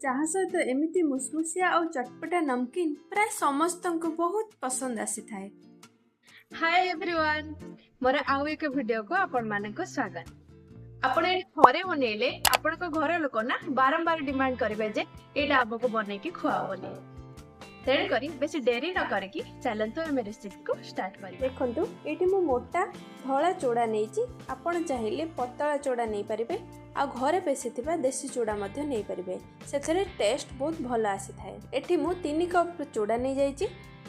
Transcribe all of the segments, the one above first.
ଚାହା ସହିତ ଏମିତି ମୁସମୁସିଆ ଆଉ ଚଟପଟା ନମକିନ୍ ପ୍ରାୟ ସମସ୍ତଙ୍କୁ ବହୁତ ପସନ୍ଦ ଆସିଥାଏ। ହାଏ ଏଭ୍ରିୱାନ୍, ମୋର ଆଉ ଏକ ଭିଡିଓକୁ ଆପଣମାନଙ୍କୁ ସ୍ୱାଗତ। ଆପଣ ଏଠି ଥରେ ବନେଇଲେ ଆପଣଙ୍କ ଘର ଲୋକ ନା ବାରମ୍ବାର ଡିମାଣ୍ଡ କରିବେ ଯେ ଏଇଟା ଆମକୁ ବନେଇକି ଖୁଆଅ ବୋଲି। ତେଣୁକରି ବେଶୀ ଡେରି ନ କରିକି ଚାଲନ୍ତୁ, ଆମେ ରେସିପିକୁ ଷ୍ଟାର୍ଟ କରିବା। ଦେଖନ୍ତୁ, ଏଇଠି ମୁଁ ମୋଟା ଧଳା ଚୁଡ଼ା ନେଇଛି। ଆପଣ ଚାହିଁଲେ ପତଳା ଚୁଡ଼ା ନେଇପାରିବେ ଆଉ ଘରେ ପେଶିଥିବା ଦେଶୀ ଚୁଡ଼ା ମଧ୍ୟ ନେଇପାରିବେ। ସେଥିରେ ଟେଷ୍ଟ ବହୁତ ଭଲ ଆସିଥାଏ। ଏଠି ମୁଁ 3 କପ୍ ଚୁଡ଼ା ନେଇଯାଇଛି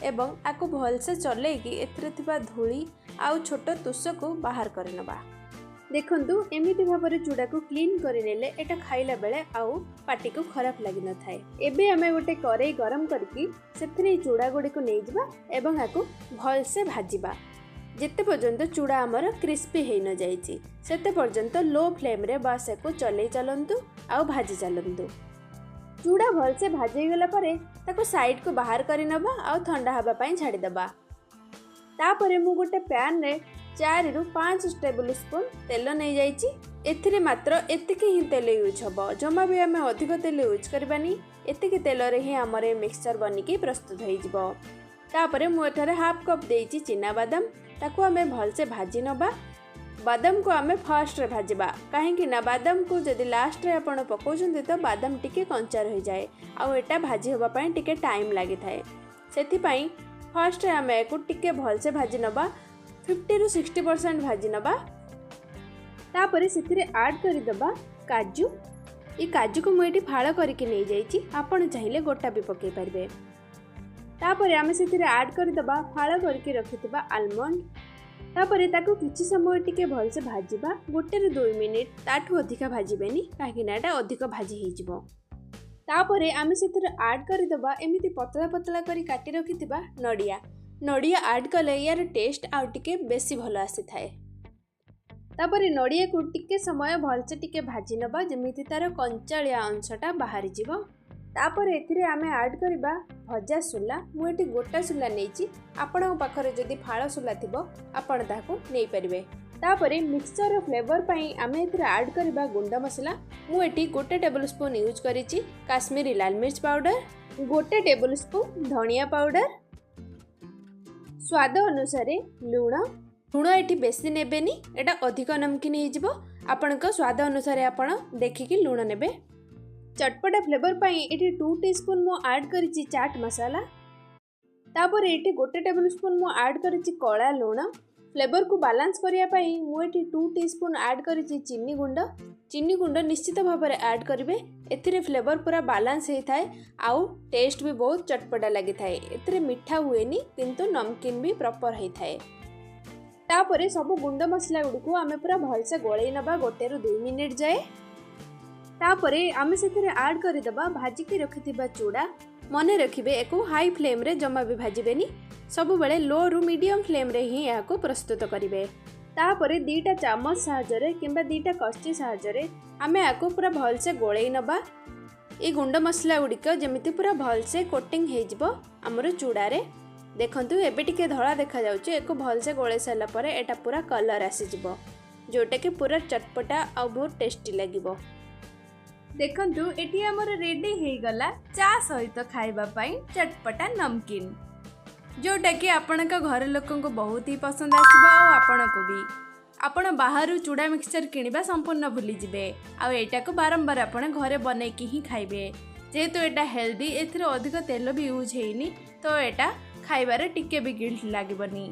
ଏବଂ ଆକୁ ଭଲସେ ଚଲେଇକି ଏଥିରେ ଥିବା ଧୂଳି ଆଉ ଛୋଟ ତୁଷକୁ ବାହାର କରିନେବା। ଦେଖନ୍ତୁ, ଏମିତି ଭାବରେ ଚୁଡ଼ାକୁ କ୍ଲିନ୍ କରିନେଲେ ଏଇଟା ଖାଇଲା ବେଳେ ଆଉ ପାଟିକୁ ଖରାପ ଲାଗିନଥାଏ। ଏବେ ଆମେ ଗୋଟେ କରେଇ ଗରମ କରିକି ସେଥିରେ ଏଇ ଚୁଡ଼ା ଗୁଡ଼ିକୁ ନେଇଯିବା ଏବଂ ଆକୁ ଭଲସେ ଭାଜିବା। ଯେତେ ପର୍ଯ୍ୟନ୍ତ ଚୁଡ଼ା ଆମର କ୍ରିସ୍ପି ହେଇନଯାଇଛି, ସେତେ ପର୍ଯ୍ୟନ୍ତ ଲୋ ଫ୍ଲେମ୍ରେ ବାସ୍ ଏକୁ ଚଲେଇ ଚାଲନ୍ତୁ ଆଉ ଭାଜି ଚାଲନ୍ତୁ। ଚୁଡ଼ା ଭଲସେ ଭାଜି ହେଇଗଲା ପରେ ତାକୁ ସାଇଡ଼କୁ ବାହାର କରିନେବା ଆଉ ଥଣ୍ଡା ହେବା ପାଇଁ ଛାଡ଼ିଦେବା। ତାପରେ ମୁଁ ଗୋଟେ ପ୍ୟାନ୍ରେ 4ରୁ 5 ଟେବୁଲ୍ ସ୍ପୁନ୍ ତେଲ ନେଇଯାଇଛି। ଏଥିରେ ମାତ୍ର ଏତିକି ହିଁ ତେଲ ୟୁଜ୍ ହେବ। ଜମା ବି ଆମେ ଅଧିକ ତେଲ ୟୁଜ୍ କରିବାନି। ଏତିକି ତେଲରେ ହିଁ ଆମର ଏ ମିକ୍ସଚର୍ ବନିକି ପ୍ରସ୍ତୁତ ହେଇଯିବ। ତାପରେ ମୁଁ ଏଠାରେ ହାଫ୍ କପ୍ ଦେଇଛି ଚିନାବାଦାମ। ତାକୁ ଆମେ ଭଲସେ ଭାଜି ନେବା। ବାଦାମକୁ ଆମେ ଫାର୍ଷ୍ଟରେ ଭାଜିବା, କାହିଁକି ନା ବାଦାମକୁ ଯଦି ଲାଷ୍ଟରେ ଆପଣ ପକାଉଛନ୍ତି ତ ବାଦାମ ଟିକେ କଞ୍ଚା ରହିଯାଏ ଆଉ ଏଇଟା ଭାଜି ହେବା ପାଇଁ ଟିକେ ଟାଇମ୍ ଲାଗିଥାଏ। ସେଥିପାଇଁ ଫାର୍ଷ୍ଟରେ ଆମେ ଏହାକୁ ଟିକେ ଭଲସେ ଭାଜି ନେବା, 50ରୁ 60% ଭାଜି ନେବା। ତାପରେ ସେଥିରେ ଆଡ଼୍ କରିଦେବା କାଜୁ। ଏ କାଜୁକୁ ମୁଁ ଏଇଠି ଫାଳ କରିକି ନେଇଯାଇଛି। ଆପଣ ଚାହିଁଲେ ଗୋଟା ବି ପକାଇ ପାରିବେ। ତାପରେ ଆମେ ସେଥିରେ ଆଡ଼୍ କରିଦେବା ଫାଳ କରିକି ରଖିଥିବା ଆଲମଣ୍ଡ। ତାପରେ ତାକୁ କିଛି ସମୟ ଟିକେ ଭଲସେ ଭାଜିବା, 1ରୁ 2 ମିନିଟ୍। ତାଠୁ ଅଧିକା ଭାଜିବେନି, କାହିଁକିନା ଏଇଟା ଅଧିକ ଭାଜି ହେଇଯିବ। ତାପରେ ଆମେ ସେଥିରେ ଆଡ଼୍ କରିଦେବା ଏମିତି ପତଳା ପତଳା କରି କାଟି ରଖିଥିବା ନଡ଼ିଆ। ନଡ଼ିଆ ଆଡ଼୍ କଲେ ୟାର ଟେଷ୍ଟ ଆଉ ଟିକେ ବେଶୀ ଭଲ ଆସିଥାଏ। ତାପରେ ନଡ଼ିଆକୁ ଟିକେ ସମୟ ଭଲସେ ଟିକେ ଭାଜି ନେବା, ଯେମିତି ତାର କଞ୍ଚାଳିଆ ଅଂଶଟା ବାହାରିଯିବ। ତାପରେ ଏଥିରେ ଆମେ ଆଡ଼୍ କରିବା ଭଜା ସୋଲା। ମୁଁ ଏଠି ଗୋଟା ସୋଲା ନେଇଛି। ଆପଣଙ୍କ ପାଖରେ ଯଦି ଫାଳ ସୋଲା ଥିବ, ଆପଣ ତାହାକୁ ନେଇପାରିବେ। ତାପରେ ମିକ୍ସଚର ଫ୍ଲେଭର ପାଇଁ ଆମେ ଏଥିରେ ଆଡ଼୍ କରିବା ଗୁଣ୍ଡ ମସଲା। ମୁଁ ଏଠି 1 ଟେବୁଲ୍ ସ୍ପୁନ୍ ୟୁଜ୍ କରିଛି କାଶ୍ମୀରୀ ଲାଲ ମିର୍ଚ ପାଉଡ଼ର, 1 ଟେବୁଲ୍ ସ୍ପୁନ୍ ଧନିଆ ପାଉଡ଼ର, ସ୍ୱାଦ ଅନୁସାରେ ଲୁଣ। ଲୁଣ ଏଠି ବେଶୀ ନେବେନି, ଏଇଟା ଅଧିକ ନମକିନ ହେଇଯିବ। ଆପଣଙ୍କ ସ୍ୱାଦ ଅନୁସାରେ ଆପଣ ଦେଖିକି ଲୁଣ ନେବେ। ଚଟପଟା ଫ୍ଲେଭର ପାଇଁ ଏଠି 2 ଟି ସ୍ପୁନ୍ ମୁଁ ଆଡ଼୍ କରିଛି ଚାଟ୍ ମସଲା। ତାପରେ ଏଠି 1 ଟେବୁଲ୍ ସ୍ପୁନ୍ ମୁଁ ଆଡ଼୍ କରିଛି କଳା ଲୁଣ। ଫ୍ଲେଭରକୁ ବାଲାନ୍ସ କରିବା ପାଇଁ ମୁଁ ଏଠି 2 ଟି ସ୍ପୁନ୍ ଆଡ଼୍ କରିଛି ଚିନି ଗୁଣ୍ଡ। ଚିନି ଗୁଣ୍ଡ ନିଶ୍ଚିତ ଭାବରେ ଆଡ଼୍ କରିବେ। ଏଥିରେ ଫ୍ଲେଭର ପୁରା ବାଲାନ୍ସ ହେଇଥାଏ ଆଉ ଟେଷ୍ଟ ବି ବହୁତ ଚଟପଟା ଲାଗିଥାଏ। ଏଥିରେ ମିଠା ହୁଏନି, କିନ୍ତୁ ନମକିନ ବି ପ୍ରପର ହେଇଥାଏ। ତାପରେ ସବୁ ଗୁଣ୍ଡ ମସଲା ଗୁଡ଼ିକୁ ଆମେ ପୁରା ଭଲସେ ଗୋଳେଇ ନେବା 1ରୁ 2 ମିନିଟ୍ ଯାଏ। ତାପରେ ଆମେ ସେଥିରେ ଆଡ଼୍ କରିଦେବା ଭାଜିକି ରଖିଥିବା ଚୁଡ଼ା। ମନେ ରଖିବେ, ଏକୁ ହାଇ ଫ୍ଲେମ୍ରେ ଜମା ବି ଭାଜିବେନି। ସବୁବେଳେ ଲୋରୁ ମିଡ଼ିୟମ୍ ଫ୍ଲେମ୍ରେ ହିଁ ଏହାକୁ ପ୍ରସ୍ତୁତ କରିବେ। ତାପରେ 2ଟା ଚାମଚ ସାହାଯ୍ୟରେ କିମ୍ବା 2ଟା କଚି ସାହାଯ୍ୟରେ ଆମେ ଏହାକୁ ପୁରା ଭଲସେ ଗୋଳେଇ ନେବା। ଏଇ ଗୁଣ୍ଡ ମସଲା ଗୁଡ଼ିକ ଯେମିତି ପୁରା ଭଲସେ କୋଟିଂ ହେଇଯିବ ଆମର ଚୁଡ଼ାରେ। ଦେଖନ୍ତୁ, ଏବେ ଟିକେ ଧଳା ଦେଖାଯାଉଛି। ଏକୁ ଭଲସେ ଗୋଳେଇ ସାରିଲା ପରେ ଏଇଟା ପୁରା କଲର୍ ଆସିଯିବ, ଯେଉଁଟାକି ପୁରା ଚଟପଟା ଆଉ ବହୁତ ଟେଷ୍ଟି ଲାଗିବ। ଦେଖନ୍ତୁ, ଏଠି ଆମର ରେଡି ହେଇଗଲା ଚା ସହିତ ଖାଇବା ପାଇଁ ଚଟପଟା ନମକିନ୍, ଯେଉଁଟାକି ଆପଣଙ୍କ ଘର ଲୋକଙ୍କୁ ବହୁତ ହି ପସନ୍ଦ ଆସିବ ଆଉ ଆପଣଙ୍କୁ ବି। ଆପଣ ବାହାରୁ ଚୁଡ଼ା ମିକ୍ସଚର କିଣିବା ସମ୍ପୂର୍ଣ୍ଣ ଭୁଲିଯିବେ ଆଉ ଏଇଟାକୁ ବାରମ୍ବାର ଆପଣ ଘରେ ବନେଇକି ହିଁ ଖାଇବେ। ଯେହେତୁ ଏଇଟା ହେଲ୍ଦି, ଏଥିରେ ଅଧିକ ତେଲ ବି ୟୁଜ୍ ହେଇନି, ତ ଏଇଟା ଖାଇବାରେ ଟିକେ ବି ଗିଲ୍ଟ ଲାଗିବନି।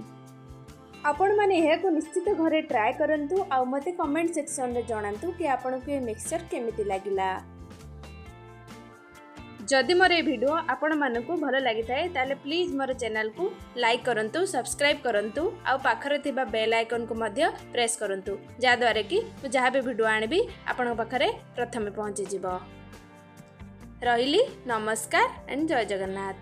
ଆପଣମାନେ ଏହାକୁ ନିଶ୍ଚିତ ଘରେ ଟ୍ରାଏ କରନ୍ତୁ ଆଉ ମୋତେ କମେଣ୍ଟ ସେକ୍ସନରେ ଜଣାନ୍ତୁ କି ଆପଣଙ୍କୁ ଏ ମିକ୍ସଚର କେମିତି ଲାଗିଲା। ଯଦି ମୋର ଏ ଭିଡ଼ିଓ ଆପଣମାନଙ୍କୁ ଭଲ ଲାଗିଥାଏ, ତାହେଲେ ପ୍ଲିଜ୍ ମୋର ଚ୍ୟାନେଲକୁ ଲାଇକ୍ କରନ୍ତୁ, ସବସ୍କ୍ରାଇବ୍ କରନ୍ତୁ ଆଉ ପାଖରେ ଥିବା ବେଲ୍ ଆଇକନ୍କୁ ମଧ୍ୟ ପ୍ରେସ୍ କରନ୍ତୁ, ଯାହାଦ୍ୱାରା କି ମୁଁ ଯାହା ବି ଭିଡ଼ିଓ ଆଣିବି, ଆପଣଙ୍କ ପାଖରେ ପ୍ରଥମେ ପହଞ୍ଚିଯିବ। ରହିଲି, ନମସ୍କାର ଆଣ୍ଡ ଜୟ ଜଗନ୍ନାଥ।